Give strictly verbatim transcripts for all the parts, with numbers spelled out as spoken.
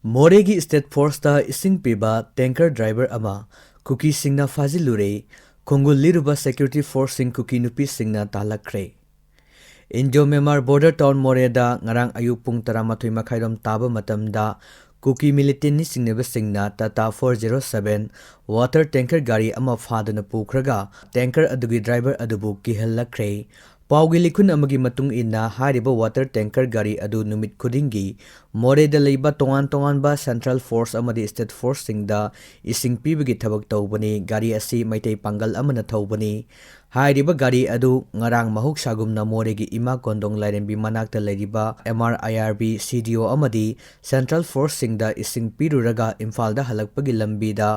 ꯃꯣꯔꯦꯒꯤ ꯁ꯭ꯇꯦꯠ ꯐꯣꯔꯁꯇ ꯏꯁꯤꯡ ꯄꯤꯕ ꯇꯦꯡꯀꯔ ꯗ꯭ꯔꯥꯏꯚꯔ ꯑꯃ ꯀꯨꯀꯤꯁꯤꯡꯅ ꯐꯥꯖꯤꯜꯂꯨꯔꯦ꯫ ꯈꯣꯡꯒꯨꯜ ꯂꯤꯔꯨꯕ ꯁꯦꯀ꯭ꯌꯨꯔꯤꯇꯤ ꯐꯣꯔꯁꯁꯤꯡ ꯀꯨꯀꯤ ꯅꯨꯄꯤꯁꯤꯡꯅ ꯇꯥꯜꯂꯛꯈ꯭ꯔꯦ꯫ ꯏꯟꯗꯣ ꯃ꯭ꯌꯥꯟꯃꯥꯔ ꯕꯣꯔꯗꯔ ꯇꯥꯎꯟ ꯃꯣꯔꯦꯗ ꯉꯔꯥꯡ ꯑꯌꯨꯛ ꯄꯨꯡ ꯇꯔꯥꯃꯥꯊꯣꯏ ꯃꯈꯥꯏꯔꯣꯝ ꯇꯥꯕ ꯃꯇꯝꯗ ꯀꯨꯀꯤ ꯃꯤꯂꯤꯇꯦꯟꯅꯤ ꯆꯤꯡꯅꯕꯁꯤꯡꯅ Tata four zero seven water tanker ꯒꯥꯔꯤ ꯑꯃ ꯐꯥꯗꯨꯅ ꯄꯨꯈ꯭ꯔꯒ ꯇꯦꯡꯀꯔ ꯑꯗꯨꯒꯤ ꯗ꯭ꯔꯥꯏꯚꯔ ꯑꯗꯨꯕꯨ ꯀꯤꯍꯜꯂꯛꯈ꯭ꯔꯦ꯫ ꯄꯥꯎꯒꯤ ꯂꯤꯈꯨꯟ ꯑꯃꯒꯤ ꯃꯇꯨꯡ ꯏꯟꯅ ꯍꯥꯏꯔꯤꯕ ꯋꯥꯇꯔ ꯇꯦꯡꯀꯔ ꯒꯥꯔꯤ ꯑꯗꯨ ꯅꯨꯃꯤꯠ ꯈꯨꯗꯤꯡꯒꯤ ꯃꯣꯔꯦꯗ ꯂꯩꯕ ꯇꯣꯉꯥꯟ ꯇꯣꯉꯥꯟꯕ ꯁꯦꯟꯇ꯭ꯔꯦꯜ ꯐꯣꯔꯁ ꯑꯃꯗꯤ ꯁ꯭ꯇꯦꯠ ꯐꯣꯔꯁꯁꯤꯡꯗ ꯏꯁꯤꯡ ꯄꯤꯕꯒꯤ ꯊꯕꯛ ꯇꯧꯕꯅꯤ꯫ ꯒꯥꯔꯤ ꯑꯁꯤ ꯃꯩꯇꯩ ꯄꯥꯡꯒꯜ ꯑꯃꯅ ꯊꯧꯕꯅꯤ꯫ ꯍꯥꯏꯔꯤꯕ ꯒꯥꯔꯤ ꯑꯗꯨ ꯉꯔꯥꯡ ꯃꯍꯧꯁꯥꯒꯨꯝꯅ ꯃꯣꯔꯦꯒꯤ ꯏꯃꯥ ꯀꯣꯟꯗꯣꯡ ꯂꯥꯏꯔꯦꯝꯕꯤ ꯃꯅꯥꯛꯇ ꯂꯩꯔꯤꯕ ꯑꯦꯝ ꯑꯥꯔ ꯑꯥꯏ ꯑꯥꯔ ꯕꯤ ꯁꯤ ꯗꯤ ꯑꯣ ꯑꯃꯗꯤ ꯁꯦꯟꯇ꯭ꯔꯦꯜ ꯐꯣꯔꯁꯁꯤꯡꯗ ꯏꯁꯤꯡ ꯄꯤꯔꯨꯔꯒ ꯏꯝꯐꯥꯜꯗ ꯍꯜꯂꯛꯄꯒꯤ ꯂꯝꯕꯤꯗ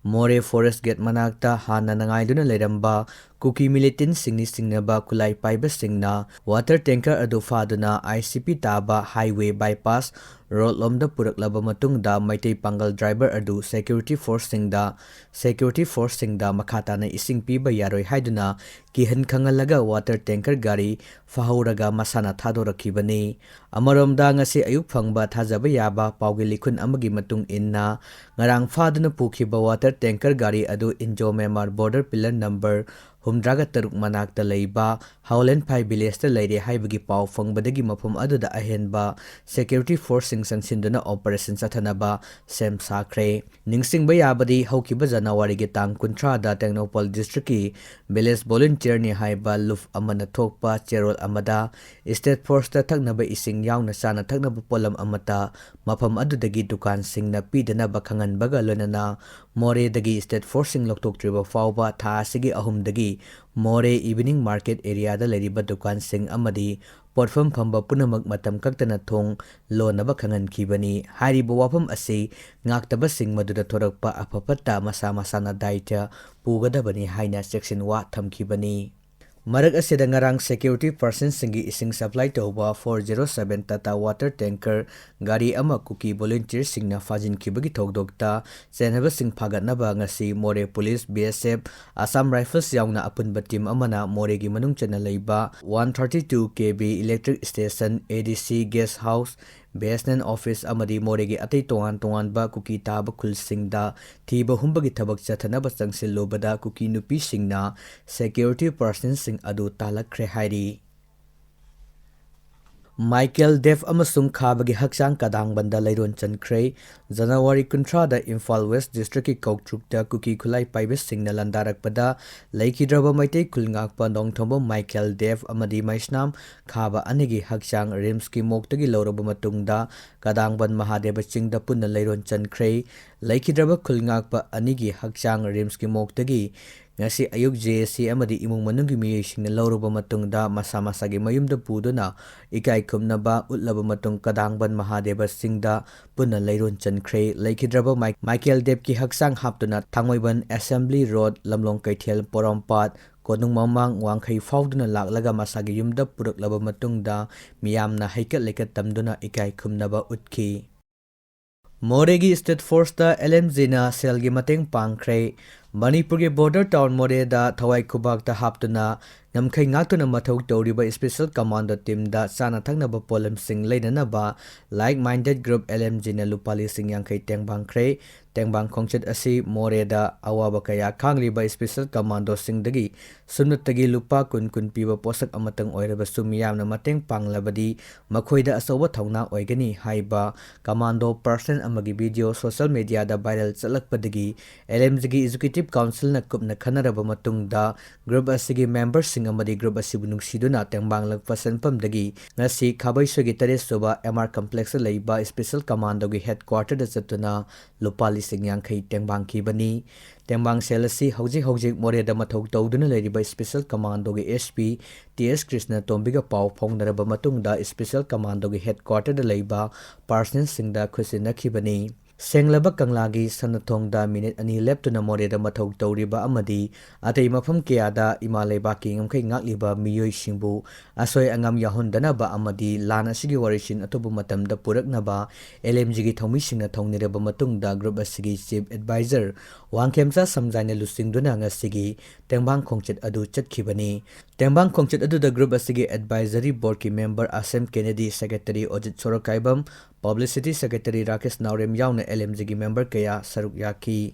ꯃꯣꯔꯦ ꯐꯣꯔꯦꯁ ꯒꯦꯠ ꯃꯅꯥꯛꯇ ꯍꯥꯟꯅ ꯅꯉꯥꯏꯗꯨꯅ ꯂꯩꯔꯝꯕ ꯀꯨꯀꯤ ꯃꯤꯂꯤꯇꯦꯟꯁꯤꯡꯅꯤ ꯆꯤꯡꯅꯕ ꯈꯨꯠꯂꯥꯏ ꯄꯥꯏꯕꯁꯤꯡꯅ ꯋꯥꯇꯔ ꯇꯦꯡꯀꯔ ꯑꯗꯨ ꯐꯥꯗꯨꯅ ꯑꯥꯏ ꯁꯤ ꯄꯤ ꯇꯥꯕ ꯍꯥꯏꯋꯦ ꯕꯥꯏꯄꯥꯁ ꯔꯣꯗꯂꯣꯝꯗ ꯄꯨꯔꯛꯂꯕ ꯃꯇꯨꯡꯗ ꯃꯩꯇꯩ ꯄꯥꯡꯒꯜ ꯗ꯭ꯔꯥꯏꯚꯔ ꯑꯗꯨ ꯁꯦꯀ꯭ꯌꯨꯔꯤꯇꯤ ꯐꯣꯔꯁꯁꯤꯡꯗ, ꯁꯦꯀ꯭ꯌꯨꯔꯤꯇꯤ ꯐꯣꯔꯁꯁꯤꯡꯗ ꯃꯈꯥ ꯇꯥꯅ ꯏꯁꯤꯡ ꯄꯤꯕ ꯌꯥꯔꯣꯏ ꯍꯥꯏꯗꯨꯅ ꯀꯤꯍꯟ ꯈꯪꯍꯜꯂꯒ ꯋꯥꯇꯔ ꯇꯦꯡꯀꯔ ꯒꯥꯔꯤ ꯐꯥꯍꯧꯔꯒ ꯃꯁꯥꯅ ꯊꯥꯗꯣꯔꯛꯈꯤꯕꯅꯤ꯫ ꯑꯃꯔꯣꯝꯗ, ꯉꯁꯤ ꯑꯌꯨꯛ ꯐꯪꯕ ꯊꯥꯖꯕ ꯌꯥꯕ ꯄꯥꯎꯒꯤ ꯂꯤꯈꯨꯟ ꯑꯃꯒꯤ ꯃꯇꯨꯡ ꯏꯟꯅ, ꯉꯔꯥꯡ ꯐꯥꯗꯨꯅ ꯄꯨꯈꯤꯕ ꯋꯥꯇꯔ ꯇꯦꯡꯀꯔ ꯒꯥꯔꯤ ꯑꯗꯨ Indo Myanmar border pillar number ꯍꯨꯝꯗ꯭ꯔꯥꯒ ꯇꯔꯨꯛ ꯃꯅꯥꯛꯇ ꯂꯩꯕ ꯍꯥꯎꯂꯦꯟꯐꯥꯏ ꯚꯤꯂꯦꯖꯇ ꯂꯩꯔꯦ ꯍꯥꯏꯕꯒꯤ ꯄꯥꯎ ꯐꯪꯕꯗꯒꯤ ꯃꯐꯝ ꯑꯗꯨꯗ ꯑꯍꯦꯟꯕ ꯁꯦꯀ꯭ꯌꯨꯔꯤꯇꯤ ꯐꯣꯔꯁꯁꯤꯡ ꯆꯪꯁꯤꯟꯗꯨꯅ ꯑꯣꯄꯔꯦꯁꯟ ꯆꯠꯊꯅꯕ ꯁꯦꯝ ꯁꯥꯈ꯭ꯔꯦ꯫ ꯅꯤꯡꯁꯤꯡꯕ ꯌꯥꯕꯗꯤ, ꯍꯧꯈꯤꯕ ꯖꯅꯋꯥꯔꯤꯒꯤ ꯇꯥꯡ ꯀꯨꯟꯊ꯭ꯔꯥꯗ ꯇꯦꯡꯅꯧꯄꯜ ꯗꯤꯁꯇ꯭ꯔꯤꯛꯀꯤ ꯚꯤꯂꯦꯖ ꯚꯣꯂꯨꯟꯇꯤꯌꯔꯅꯤ ꯍꯥꯏꯕ ꯂꯨꯞ ꯑꯃꯅ ꯊꯣꯛꯄ ꯆꯦꯔꯣꯜ ꯑꯃꯗ ꯁ꯭ꯇꯦꯠ ꯐꯣꯔꯁꯇ ꯊꯛꯅꯕ ꯏꯁꯤꯡ ꯌꯥꯎꯅ ꯆꯥꯅ ꯊꯛꯅꯕ ꯄꯣꯠꯂꯝ ꯑꯃꯠꯇ ꯃꯐꯝ ꯑꯗꯨꯗꯒꯤ ꯗꯨꯀꯥꯟꯁꯤꯡꯅ ꯄꯤꯗꯅꯕ ꯈꯪꯍꯟꯕꯒ ꯂꯣꯏꯅꯅ ꯃꯣꯔꯦꯗꯒꯤ ꯁ꯭ꯇꯦꯠ ꯐꯣꯔꯁꯁꯤꯡ ꯂꯧꯊꯣꯛꯇ꯭ꯔꯤꯕ ꯐꯥꯎꯕ ꯊꯥ ꯑꯁꯤꯒꯤ ꯑꯍꯨꯝꯗꯒꯤ ꯃꯣꯔꯦ ꯏꯚꯤꯅꯤꯡ ꯃꯥꯔꯀꯦꯠ ꯑꯦꯔꯤꯌꯥꯗ ꯂꯩꯔꯤꯕ ꯗꯨꯀꯥꯟꯁꯤꯡ ꯑꯃꯗꯤ ꯄꯣꯠꯐꯝ ꯐꯝꯕ ꯄꯨꯝꯅꯃꯛ ꯃꯇꯝ ꯀꯛꯇꯅ ꯊꯣꯡ ꯂꯣꯟꯅꯕ ꯈꯪꯍꯟꯈꯤꯕꯅꯤ꯫ ꯍꯥꯏꯔꯤꯕ ꯋꯥꯐꯝ ꯑꯁꯤ ꯉꯥꯛꯇꯕꯁꯤꯡ ꯃꯗꯨꯗ ꯊꯣꯔꯛꯄ ꯑꯐ ꯐꯠꯇ ꯃꯁꯥ ꯃꯁꯥꯅ ꯗꯥꯏꯇ꯭ꯌ ꯄꯨꯒꯗꯕꯅꯤ ꯍꯥꯏꯅ ꯆꯦꯛꯁꯤꯟ ꯋꯥ ꯊꯝꯈꯤꯕꯅꯤ꯫ ꯃꯔꯛ ꯑꯁꯤꯗ, ꯉꯔꯥꯡ ꯁꯦꯀ꯭ꯌꯨꯔꯤꯇꯤ ꯄꯥꯔꯁꯟꯁꯤꯡꯒꯤ ꯏꯁꯤꯡ ꯁꯄ꯭ꯂꯥꯏ ꯇꯧꯕ four zero seven Tata water tanker ꯒꯥꯔꯤ ꯑꯃ ꯀꯨꯀꯤ ꯚꯣꯂꯨꯟꯇꯤꯌꯔꯁꯤꯡꯅ ꯐꯥꯖꯤꯟꯈꯤꯕꯒꯤ ꯊꯧꯗꯣꯛꯇ ꯆꯦꯟꯅꯕꯁꯤꯡ ꯐꯥꯒꯠꯅꯕ ꯉꯁꯤ Moreh police, B S F, Assam rifles ꯌꯥꯎꯅ ꯑꯄꯨꯟꯕ ꯇꯤꯝ ꯑꯃꯅ ꯃꯣꯔꯦꯒꯤ ꯃꯅꯨꯡ ꯆꯟꯅ ꯂꯩꯕ one thirty two K V electric station, A D C gas house, B S N L office ꯑꯃꯗꯤ ꯃꯣꯔꯦꯒꯤ ꯑꯇꯩ ꯇꯣꯉꯥꯟ ꯇꯣꯉꯥꯟꯕ ꯀꯨꯀꯤ ꯇꯥꯕ ꯈꯨꯜꯁꯤꯡꯗ ꯊꯤꯕ ꯍꯨꯝꯕꯒꯤ ꯊꯕꯛ ꯆꯠꯊꯅꯕ ꯆꯪꯁꯤꯜꯂꯨꯕꯗ ꯀꯨꯀꯤ ꯅꯨꯄꯤꯁꯤꯡꯅ ꯁꯦꯀ꯭ꯌꯨꯔꯤꯇꯤ ꯄꯥꯔꯁꯟꯁꯤꯡ ꯑꯗꯨ ꯇꯥꯜꯂꯛꯈ꯭ꯔꯦ ꯍꯥꯏꯔꯤ꯫ ꯃꯥꯏꯀꯦꯜ ꯗꯦꯕ ꯑꯃꯁꯨꯡ ꯈꯥꯕꯒꯤ ꯍꯛꯆꯥꯡ ꯀꯗꯥꯡꯕꯟꯗ ꯂꯩꯔꯣꯟ ꯆꯟꯈ꯭ꯔꯦ꯫ ꯖꯅꯋꯥꯔꯤ ꯀꯨꯟꯊ꯭ꯔꯥꯗ ꯏꯝꯐꯥꯜ ꯋꯦꯁ ꯗꯤꯁꯇ꯭ꯔꯤꯛꯀꯤ ꯀꯧꯇ꯭ꯔꯨꯛꯇ ꯀꯨꯀꯤ ꯈꯨꯠꯂꯥꯏ ꯄꯥꯏꯕꯁꯤꯡꯅ ꯂꯥꯟꯗꯥꯔꯛꯄꯗ ꯂꯩꯈꯤꯗ꯭ꯔꯕ ꯃꯩꯇꯩ ꯈꯨꯜ ꯉꯥꯛꯄ ꯅꯣꯡꯊꯣꯝꯕꯝ ꯃꯥꯏꯀꯦꯜ ꯗꯦꯕ ꯑꯃꯗꯤ ꯃꯩꯁꯅꯥꯝ ꯈꯥꯕ ꯑꯅꯤꯒꯤ ꯍꯛꯆꯥꯡ ꯔꯤꯝꯁꯀꯤ ꯃꯣꯔꯒꯇꯒꯤ ꯂꯧꯔꯕ ꯃꯇꯨꯡꯗ ꯀꯗꯥꯡꯕꯟ ꯃꯍꯥꯗꯦꯕ ꯆꯤꯡꯗ ꯄꯨꯟꯅ ꯂꯩꯔꯣꯟ ꯆꯟꯈ꯭ꯔꯦ꯫ ꯂꯩꯈꯤꯗ꯭ꯔꯕ ꯈꯨꯜ ꯉꯥꯛꯄ ꯑꯅꯤꯒꯤ ꯍꯛꯆꯥꯡ ꯔꯤꯝꯁꯀꯤ ꯃꯣꯔꯒꯇꯒꯤ ꯉꯁꯤ ꯑꯌꯨꯛ ꯖꯦ ꯑꯦ ꯁꯤ ꯑꯃꯗꯤ ꯏꯃꯨꯡ ꯃꯅꯨꯡꯒꯤ ꯃꯤꯑꯣꯏꯁꯤꯡꯅ ꯂꯧꯔꯨꯕ ꯃꯇꯨꯡꯗ ꯃꯁꯥ ꯃꯁꯥꯒꯤ ꯃꯌꯨꯝꯗ ꯄꯨꯗꯨꯅ ꯏꯀꯥꯏ ꯈꯨꯝꯅꯕ ꯎꯠꯂꯕ ꯃꯇꯨꯡ ꯀꯗꯥꯡꯕꯟ ꯃꯍꯥꯗꯦꯕ ꯆꯤꯡꯗ ꯄꯨꯟꯅ ꯂꯩꯔꯣꯟ ꯆꯟꯈ꯭ꯔꯦ꯫ ꯂꯩꯈꯤꯗ꯭ꯔꯕ ꯃꯥꯏ-, ꯃꯥꯏꯀꯦꯜ ꯗꯦꯕꯀꯤ ꯍꯛꯆꯥꯡ ꯍꯥꯞꯇꯨꯅ ꯊꯥꯡꯃꯩꯕꯟ ꯑꯦꯁꯦꯝꯕ꯭ꯂꯤ ꯔꯣꯗ, ꯂꯝꯂꯣꯡ ꯀꯩꯊꯦꯜ, ꯄꯣꯔꯣꯝꯄꯥꯠ, ꯀꯣꯅꯨꯡ ꯃꯃꯥꯡ, ꯋꯥꯡꯈꯩ ꯐꯥꯎꯗꯨꯅ ꯂꯥꯛꯂꯒ ꯃꯁꯥꯒꯤ ꯌꯨꯝꯗ ꯄꯨꯔꯛꯂꯕ ꯃꯇꯨꯡꯗ ꯃꯤꯌꯥꯝꯅ ꯍꯩꯀꯠ ꯂꯩꯀꯠ ꯇꯝꯗꯨꯅ ꯏꯀꯥꯏ ꯈꯨꯝꯅꯕ ꯎꯠꯈꯤ꯫ ꯃꯣꯔꯦꯒꯤ ꯁ꯭ꯇꯦꯠ ꯐꯣꯔꯁꯇ ꯑꯦꯜ ꯑꯦꯝ ꯖꯤꯅ ꯁꯦꯜꯒꯤ ꯃꯇꯦꯡ ꯄꯥꯡꯈ꯭ꯔꯦ꯫ ꯃꯅꯤꯄꯨꯔꯒꯤ ꯕꯣꯔꯗꯔ ꯇꯥꯎꯟ ꯃꯣꯔꯦꯗ ꯊꯋꯥꯏ ꯈꯨꯕꯥꯛꯇ ꯍꯥꯞꯇꯨꯅ ꯉꯝꯈꯩ ꯉꯥꯛꯇꯨꯅ ꯃꯊꯧ ꯇꯧꯔꯤꯕ ꯁ꯭ꯄꯦꯁꯦꯜ ꯀꯃꯥꯟꯗꯣ ꯇꯤꯝꯗ ꯆꯥꯅ ꯊꯛꯅꯕ ꯄꯣꯠꯂꯝꯁꯤꯡ ꯂꯩꯅꯅꯕ like minded group L M ꯖꯤꯅ ꯂꯨꯄꯥ ꯂꯤꯁꯤꯡ ꯌꯥꯡꯈꯩ ꯇꯦꯡꯕꯥꯡꯈ꯭ꯔꯦ꯫ ꯇꯦꯡꯕꯥꯡ ꯈꯣꯡꯆꯠ ꯑꯁꯤ ꯃꯣꯔꯦꯗ ꯑꯋꯥꯕ ꯀꯌꯥ ꯈꯥꯡꯂꯤꯕ ꯁ꯭ꯄꯦꯁꯦꯜ ꯀꯃꯥꯟꯗꯣꯁꯤꯡꯗꯒꯤ ꯁꯨꯞꯅꯇꯒꯤ ꯂꯨꯄꯥ ꯀꯨꯟ ꯀꯨꯟ ꯄꯤꯕ ꯄꯣꯠꯁꯛ ꯑꯃꯇꯪ ꯑꯣꯏꯔꯕꯁꯨ ꯃꯤꯌꯥꯝꯅ ꯃꯇꯦꯡ ꯄꯥꯡꯂꯕꯗꯤ ꯃꯈꯣꯏꯗ ꯑꯆꯧꯕ ꯊꯧꯅꯥ ꯑꯣꯏꯒꯅꯤ ꯍꯥꯏꯕ ꯀꯃꯥꯟꯗꯣ ꯄꯔꯁꯟ ꯑꯃꯒꯤ ꯚꯤꯗꯤꯑꯣ ꯁꯣꯁꯤꯌꯦꯜ ꯃꯤꯗꯤꯌꯥꯗ ꯚꯥꯏꯔꯦꯜ ꯆꯠꯂꯛꯄꯗꯒꯤ ꯑꯦꯜ ꯑꯦꯝ ꯖꯤꯒꯤ ꯑꯦꯛꯖꯤꯀ꯭ꯌꯨꯇꯤꯚ ꯀꯥꯎꯟꯁꯤꯜꯅ ꯀꯨꯞꯅ ꯈꯟꯅꯔꯕ ꯃꯇꯨꯡꯗ ꯒ꯭ꯔꯨꯞ ꯑꯁꯤꯒꯤ ꯃꯦꯝꯕꯔꯁꯤꯡ ꯑꯃꯗꯤ ꯒ꯭ꯔꯨꯞ ꯑꯁꯤꯕꯨ ꯅꯨꯡꯁꯤꯗꯨꯅ ꯇꯦꯡꯕꯥꯡꯂꯛꯄ ꯁꯦꯟꯐꯝꯗꯒꯤ ꯉꯁꯤ ꯈꯥꯕꯩꯁꯣꯏꯒꯤ ꯇꯔꯦꯠ ꯁꯨꯕ ꯑꯦꯝ ꯑꯥꯔ ꯀꯝꯄ꯭ꯂꯦꯛꯁꯇ ꯂꯩꯕ ꯁ꯭ꯄꯦꯁꯦꯜ ꯀꯃꯥꯟꯗꯣꯒꯤ ꯍꯦꯗꯀ꯭ꯋꯥꯔꯇꯔꯗ ꯆꯠꯇꯨꯅ ꯂꯨꯄꯥ ꯂꯤꯁꯤꯡ ꯌꯥꯡꯈꯩ ꯇꯦꯡꯕꯥꯡꯈꯤꯕꯅꯤ꯫ ꯇꯦꯡꯕꯥꯡ ꯁꯦꯜ ꯑꯁꯤ ꯍꯧꯖꯤꯛ ꯍꯧꯖꯤꯛ ꯃꯣꯔꯦꯗ ꯃꯊꯧ ꯇꯧꯗꯨꯅ ꯂꯩꯔꯤꯕ ꯁ꯭ꯄꯦꯁꯦꯜ ꯀꯃꯥꯟꯗꯣꯒꯤ ꯑꯦꯁ ꯄꯤ ꯇꯤ ꯑꯦꯁ ꯀ꯭ꯔꯤꯁꯅ ꯇꯣꯝꯕꯤꯒ ꯄꯥꯎ ꯐꯥꯎꯅꯔꯕ ꯃꯇꯨꯡꯗ ꯁ꯭ꯄꯦꯁꯦꯜ ꯀꯃꯥꯟꯗꯣꯒꯤ ꯍꯦꯗꯀ꯭ꯋꯥꯔꯇꯔꯗ ꯂꯩꯕ ꯄꯥꯔꯁꯅꯦꯜꯁꯤꯡꯗ ꯈꯨꯠꯁꯤꯟꯅꯈꯤꯕꯅꯤ꯫ ꯁꯦꯡꯂꯕ ꯀꯪꯂꯥꯒꯤ ꯁꯅꯥꯊꯣꯡꯗ ꯃꯤꯅꯤꯠ ꯑꯅꯤ ꯂꯦꯞꯇꯨꯅ ꯃꯣꯔꯦꯗ ꯃꯊꯧ ꯇꯧꯔꯤꯕ ꯑꯃꯗꯤ ꯑꯇꯩ ꯃꯐꯝ ꯀꯌꯥꯗ ꯏꯃꯥ ꯂꯩꯕꯥꯛꯀꯤ ꯉꯝꯈꯩ ꯉꯥꯛꯂꯤꯕ ꯃꯤꯑꯣꯏꯁꯤꯡꯕꯨ ꯑꯁꯣꯏ ꯑꯉꯥꯝ ꯌꯥꯎꯍꯟꯗꯅꯕ ꯑꯃꯗꯤ ꯂꯥꯟ ꯑꯁꯤꯒꯤ ꯋꯥꯔꯤꯁꯤꯟ ꯑꯊꯨꯕ ꯃꯇꯝꯗ ꯄꯨꯔꯛꯅꯕ ꯑꯦꯜ ꯑꯦꯝ ꯖꯤꯒꯤ ꯊꯧꯃꯤꯁꯤꯡꯅ ꯊꯧꯅꯤꯔꯕ ꯃꯇꯨꯡꯗ ꯒ꯭ꯔꯨꯞ ꯑꯁꯤꯒꯤ ꯆꯤꯐ ꯑꯦꯗꯚꯥꯏꯖꯔ ꯋꯥꯡꯈꯦꯝꯆꯥ ꯁꯝꯖꯥꯏꯅ ꯂꯨꯆꯤꯡꯗꯨꯅ ꯉꯁꯤꯒꯤ ꯇꯦꯡꯕꯥꯡ ꯈꯣꯡꯆꯠ ꯑꯗꯨ ꯆꯠꯈꯤꯕꯅꯤ꯫ ꯇꯦꯡꯕꯥꯡ ꯈꯣꯡꯆꯠ ꯑꯗꯨꯗ ꯒ꯭ꯔꯨꯞ ꯑꯁꯤꯒꯤ ꯑꯦꯗꯚꯥꯏꯖꯔꯤ ꯕꯣꯔꯗꯀꯤ member Asem Kennedy, secretary Ojit Sorokhaibam, publicity secretary Rakesh Naorem ꯌꯥꯎꯅ ꯑꯦꯜ ꯑꯦꯝ ꯖꯤꯒꯤ ꯃꯦꯝꯕꯔ ꯀꯌꯥ ꯁꯔꯨꯛ ꯌꯥꯈꯤ꯫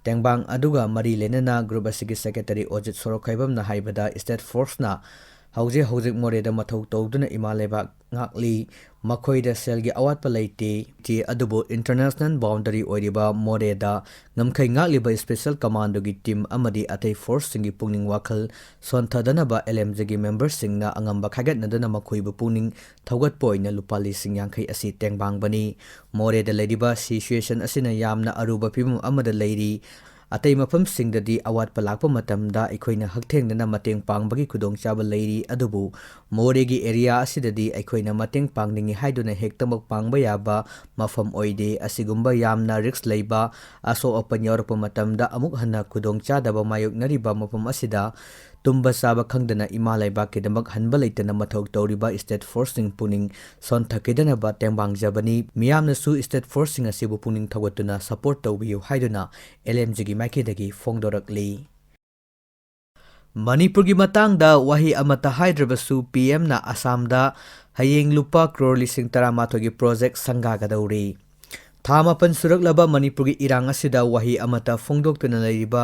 ꯇꯦꯡꯕꯥꯡ ꯑꯗꯨꯒ ꯃꯔꯤ ꯂꯩꯅꯅ ꯒ꯭ꯔꯨꯞ ꯑꯁꯤꯒꯤ ꯁꯦꯀ꯭ꯔꯦꯇꯔꯤ ꯑꯣꯖꯤꯠ ꯁꯣꯔꯣꯛꯈꯥꯏꯕꯝꯅ ꯍꯥꯏꯕꯗ, ꯁ꯭ꯇꯦꯠ ꯐꯣꯔꯁꯅ ꯍꯧꯖꯤꯛ ꯍꯧꯖꯤꯛ ꯃꯣꯔꯦꯗ ꯃꯊꯧ ꯇꯧꯗꯨꯅ ꯏꯃꯥ ꯂꯩꯕꯥꯛ ꯉꯥꯛꯂꯤ꯫ ꯃꯈꯣꯏꯗ ꯁꯦꯜꯒꯤ ꯑꯋꯥꯠꯄ ꯂꯩꯇꯦ꯫ ꯇꯤ ꯑꯗꯨꯕꯨ ꯏꯟꯇꯔꯅꯦꯁꯅꯦꯜ ꯕꯥꯎꯟꯗꯔꯤ ꯑꯣꯏꯔꯤꯕ ꯃꯣꯔꯦꯗ ꯉꯝꯈꯩ ꯉꯥꯛꯂꯤꯕ ꯁ꯭ꯄꯦꯁꯦꯜ ꯀꯃꯥꯟꯗꯣꯒꯤ ꯇꯤꯝ ꯑꯃꯗꯤ ꯑꯇꯩ ꯐꯣꯔꯁꯁꯤꯡꯒꯤ ꯄꯨꯛꯅꯤꯡ ꯋꯥꯈꯜ ꯁꯣꯟꯊꯗꯅꯕ ꯑꯦꯜ ꯑꯦꯝ ꯖꯤꯒꯤ ꯃꯦꯝꯕꯔꯁꯤꯡꯅ ꯑꯉꯝꯕ ꯈꯥꯏꯒꯠꯅꯗꯨꯅ ꯃꯈꯣꯏꯕꯨ ꯄꯨꯛꯅꯤꯡ ꯊꯧꯒꯠꯄ ꯑꯣꯏꯅ ꯂꯨꯄꯥ ꯂꯤꯁꯤꯡ ꯌꯥꯡꯈꯩ ꯑꯁꯤ ꯇꯦꯡꯕꯥꯡꯕꯅꯤ꯫ ꯃꯣꯔꯦꯗ ꯂꯩꯔꯤꯕ ꯁꯤꯆꯨꯋꯦꯁꯟ ꯑꯁꯤꯅ ꯌꯥꯝꯅ ꯑꯔꯨꯕ ꯐꯤꯕꯝ ꯑꯃꯗ ꯂꯩꯔꯤ꯫ ꯑꯇꯩ ꯃꯐꯝꯁꯤꯡꯗꯗꯤ ꯑꯋꯥꯠꯄ ꯂꯥꯛꯄ ꯃꯇꯝꯗ ꯑꯩꯈꯣꯏꯅ ꯍꯛꯊꯦꯡꯅꯅ ꯃꯇꯦꯡ ꯄꯥꯡꯕꯒꯤ ꯈꯨꯗꯣꯡꯆꯥꯕ ꯂꯩꯔꯤ, ꯑꯗꯨꯕꯨ ꯃꯣꯔꯦꯒꯤ ꯑꯦꯔꯤꯌꯥ ꯑꯁꯤꯗꯗꯤ ꯑꯩꯈꯣꯏꯅ ꯃꯇꯦꯡ ꯄꯥꯡꯅꯤꯡꯏ ꯍꯥꯏꯗꯨꯅ ꯍꯦꯛꯇꯃꯛ ꯄꯥꯡꯕ ꯌꯥꯕ ꯃꯐꯝ ꯑꯣꯏꯗꯦ꯫ ꯑꯁꯤꯒꯨꯝꯕ ꯌꯥꯝꯅ ꯔꯤꯁ꯭ꯛ ꯂꯩꯕ ꯑꯁꯣꯛ ꯑꯄꯟ ꯌꯥꯎꯔꯛꯄ ꯃꯇꯝꯗ ꯑꯃꯨꯛ ꯍꯟꯅ ꯈꯨꯗꯣꯡꯆꯥꯗꯕ ꯃꯥꯌꯣꯛꯅꯔꯤꯕ ꯃꯐꯝ ꯑꯁꯤꯗ ꯇꯨꯝꯕ ꯆꯥꯕ ꯈꯪꯗꯅ ꯏꯃꯥ ꯂꯩꯕꯥꯛꯀꯤꯗꯃꯛ ꯍꯟꯕ ꯂꯩꯇꯅ ꯃꯊꯧ ꯇꯧꯔꯤꯕ ꯁ꯭ꯇꯦꯠ ꯐꯣꯔꯁꯁꯤꯡ ꯄꯨꯛꯅꯤꯡ ꯁꯣꯟꯊꯈꯤꯗꯅꯕ ꯇꯦꯡꯕꯥꯡꯖꯕꯅꯤ꯫ ꯃꯤꯌꯥꯝꯅꯁꯨ ꯁ꯭ꯇꯦꯠ ꯐꯣꯔꯁꯁꯤꯡ ꯑꯁꯤꯕꯨ ꯄꯨꯛꯅꯤꯡ ꯊꯧꯒꯠꯇꯨꯅ ꯁꯄꯣꯔꯠ ꯇꯧꯕꯤꯌꯨ ꯍꯥꯏꯗꯨꯅ ꯑꯦꯜ ꯑꯦꯝ ꯖꯤꯒꯤ ꯃꯥꯏꯀꯩꯗꯒꯤ ꯐꯣꯡꯗꯣꯔꯛꯂꯤ꯫ ꯃꯅꯤꯄꯨꯔꯒꯤ ꯃꯇꯥꯡꯗ ꯋꯥꯍꯩ ꯑꯃꯠꯇ ꯍꯥꯏꯗ꯭ꯔꯕꯁꯨ ꯄꯤ ꯑꯦꯝꯅ ꯑꯁꯥꯝꯗ ꯍꯌꯦꯡ ꯂꯨꯄꯥ ꯀ꯭ꯔꯣꯔ ꯂꯤꯁꯤꯡ ꯇꯔꯥꯃꯥꯊꯣꯏꯒꯤ ꯄ꯭ꯔꯣꯖꯦꯛ ꯁꯪꯒꯥꯒꯗꯧꯔꯤ꯫ ꯊꯥ ꯃꯥꯄꯟ ꯁꯨꯔꯛꯂꯕ ꯃꯅꯤꯄꯨꯔꯒꯤ ꯏꯔꯥꯡ ꯑꯁꯤꯗ ꯋꯥꯍꯩ ꯑꯃꯠꯇ ꯐꯣꯡꯗꯣꯛꯇꯨꯅ ꯂꯩꯔꯤꯕ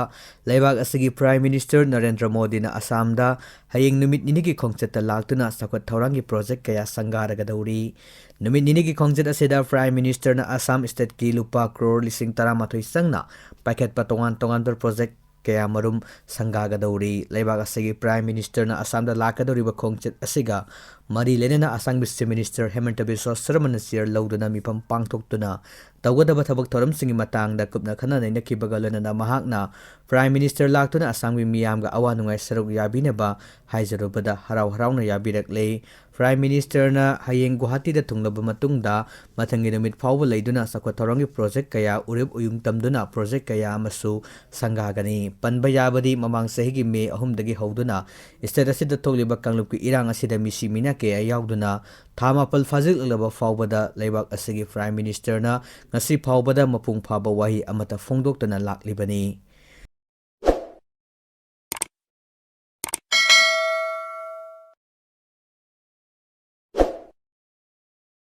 ꯂꯩꯕꯥꯛ ꯑꯁꯤꯒꯤ ꯄ꯭ꯔꯥꯏꯝ ꯃꯤꯅꯤꯁꯇꯔ ꯅꯔꯦꯟꯗ꯭ꯔ ꯃꯣꯗꯤꯅ ꯑꯁꯥꯝꯗ ꯍꯌꯦꯡ ꯅꯨꯃꯤꯠ ꯅꯤꯅꯤꯒꯤ ꯈꯣꯡꯆꯠꯇ ꯂꯥꯛꯇꯨꯅ ꯆꯥꯎꯈꯠ ꯊꯧꯔꯥꯡꯒꯤ ꯄ꯭ꯔꯣꯖꯦꯛ ꯀꯌꯥ ꯁꯪꯒꯥꯔꯒꯗꯧꯔꯤ꯫ ꯅꯨꯃꯤꯠ ꯅꯤꯅꯤꯒꯤ ꯈꯣꯡꯆꯠ ꯑꯁꯤꯗ ꯄ꯭ꯔꯥꯏꯝ ꯃꯤꯅꯤꯁꯇꯔꯅ ꯑꯁꯥꯝ ꯁ꯭ꯇꯦꯠꯀꯤ ꯂꯨꯄꯥ ꯀ꯭ꯔꯣꯔ ꯂꯤꯁꯤꯡ ꯇꯔꯥꯃꯥꯊꯣꯏ ꯆꯪꯅ ꯄꯥꯏꯈꯠꯄ ꯇꯣꯉꯥꯟ ꯇꯣꯉꯥꯟꯕ ꯄ꯭ꯔꯣꯖꯦꯛ ꯀꯌꯥꯃꯔꯨꯝ ꯁꯪꯒꯥꯒꯗꯧꯔꯤ꯫ ꯂꯩꯕꯥꯛ ꯑꯁꯤꯒꯤ ꯄ꯭ꯔꯥꯏꯝ ꯃꯤꯅꯤꯁꯇꯔꯅ ꯑꯁꯥꯝꯗ ꯂꯥꯛꯀꯗꯧꯔꯤꯕ ꯈꯣꯡꯆꯠ ꯑꯁꯤꯒ ꯃꯔꯤ ꯂꯩꯅꯅ ꯑꯁꯥꯝꯒꯤ ꯆꯤꯐ ꯃꯤꯅꯤꯁꯇꯔ ꯍꯦꯃꯟꯇ ꯕꯤꯁ꯭ꯋ ꯁꯔꯃꯅ ꯆꯤꯌꯔ ꯂꯧꯗꯨꯅ ꯃꯤꯐꯝ ꯄꯥꯡꯊꯣꯛꯇꯨꯅ ꯇꯧꯒꯗꯕ ꯊꯕꯛ ꯊꯧꯔꯝꯁꯤꯡꯒꯤ ꯃꯇꯥꯡꯗ ꯀꯨꯞꯅ ꯈꯟꯅ ꯅꯩꯅꯈꯤꯕꯒ ꯂꯣꯏꯅꯅ ꯃꯍꯥꯛꯅ ꯄ꯭ꯔꯥꯏꯝ ꯃꯤꯅꯤꯁꯇꯔ ꯂꯥꯛꯇꯨꯅ ꯑꯁꯥꯝꯒꯤ ꯃꯤꯌꯥꯝꯒ ꯑꯋꯥ ꯅꯨꯡꯉꯥꯏ ꯁꯔꯨꯛ ꯌꯥꯕꯤꯅꯕ ꯍꯥꯏꯖꯔꯨꯕꯗ ꯍꯔꯥꯎ ꯍꯔꯥꯎꯅ ꯌꯥꯕꯤꯔꯛꯂꯦ꯫ Prime Ministerꯅ ꯍꯌꯦꯡ ꯒꯨꯋꯥꯍꯥꯇꯤꯗ ꯊꯨꯡꯂꯕ ꯃꯇꯨꯡꯗ ꯃꯊꯪꯒꯤ ꯅꯨꯃꯤꯠ ꯐꯥꯎꯕ ꯂꯩꯗꯨꯅ ꯆꯥꯎꯈꯠ ꯊꯧꯔꯥꯡꯒꯤ project ꯀꯌꯥ, ꯎꯔꯤꯞ ꯎꯌꯨꯡ ꯇꯝꯗꯨꯅ project ꯀꯌꯥ ꯑꯃꯁꯨ ꯁꯪꯒꯥꯒꯅꯤ꯫ ꯄꯟꯕ ꯌꯥꯕꯗꯤ, ꯃꯃꯥꯡ ꯆꯍꯤꯒꯤ ꯃꯦ ꯑꯍꯨꯝꯗꯒꯤ ꯍꯧꯗꯨꯅ state ꯑꯁꯤꯗ ꯊꯣꯛꯂꯤꯕ ꯀꯥꯡꯂꯨꯞꯀꯤ ꯏꯔꯥꯡ ꯑꯁꯤꯗ ꯃꯤꯁꯤ ꯃꯤꯅꯥ ꯀꯌꯥ ꯌꯥꯎꯗꯨꯅ ꯊꯥ ꯃꯥꯄꯜ ꯐꯥꯖꯤꯜꯂꯛꯂꯕ ꯐꯥꯎꯕꯗ ꯂꯩꯕꯥꯛ ꯑꯁꯤꯒꯤ Prime Ministerꯅ ꯉꯁꯤ ꯐꯥꯎꯕꯗ ꯃꯄꯨꯡ ꯐꯥꯕ ꯋꯥꯍꯩ ꯑꯃꯠꯇ ꯐꯣꯡꯗꯣꯛꯇꯅ ꯂꯥꯛꯂꯤꯕꯅꯤ꯫